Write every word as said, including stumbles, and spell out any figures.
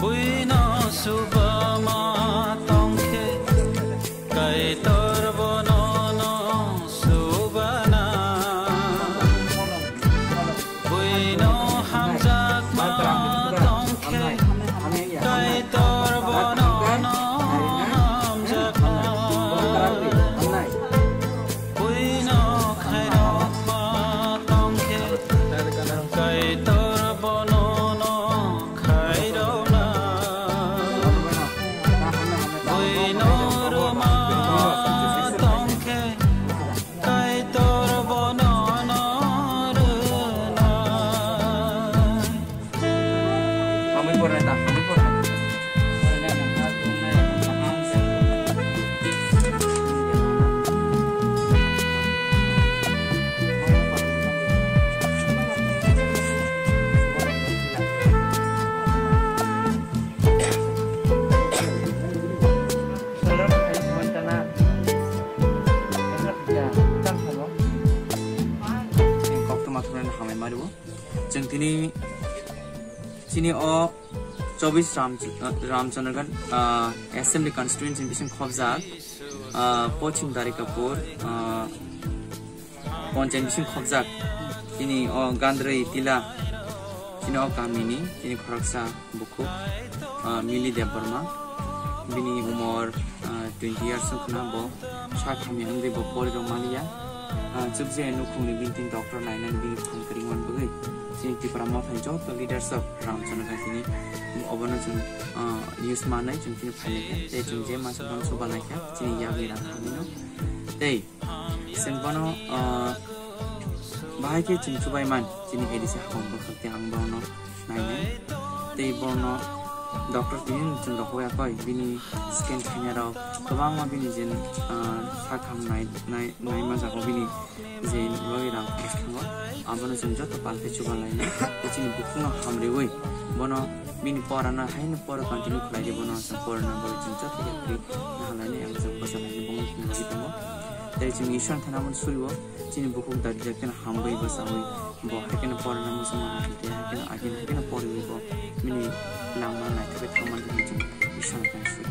Buino subama tongkhe, Kaitor bono no subana. Buino hamjakma tongkhe, Kaitor bono no hamjakna. Buino khairokma tongkhe, Kaitor bono no khairokna. Buino rwma tongkhe, Kaitor bono no rwnai. Hamwi pornai ta, hamwi pornai. Koktwma thumnaino hambai mario. Chwng tini chini o chobis Ram-, Ramchandraghat, ah, Assembly Constituency bising khobjak, ah, Pochim Darikapur, ah, Ponchayat bising khobjak. Chini o Gandroi Tila, chini o kamini, chini khoroksa bukhuk, ah, Mili Debbarma. Bini umor, ah, twenty years wngkhwna, bo sak hamya wngwi bo porirok maliya. Ah, chukjaya nukhungni bini tin doctor nainani bini phan kwrwngmani bagwi chini Tipra Mothani joto leaders of Ramchandraghat chini obono chwng, ah, news manwi chwng chini phainaikha, tei chwng je masa bono chuba laikha, chini yakni rang hamino. Tei chwng bono, ah, bahai khe chwng chubai man, chini A D C hapang bwkhak tei ang bono nainai. Tei bono doctor tini chwng rok hoya koi, bini scan khainai rok kwbangma bini je, ah, sak ham nai, nai, naima jago bini je bagwi rang khorch khango, abono chwng joto pal khe chuba lainai. Tei chini bukhukno hamriwi bono bini porano haino pora continue khlai di, bono chwng porana bagwi chwng joto yapri naha lainai, ang chwng bwsa lainai, bono chwng bagwi tongo. Tei chwng Ishwar thana bono suriwo, chini bukhuk dadi dadi kheno hambai bwsawi. Bo hai kheno porina muchungma hai tei hai kheno agini hai kheno poriwi bo bini langma naithokwi thangmani bagwi chwng Ishwarno thankswi.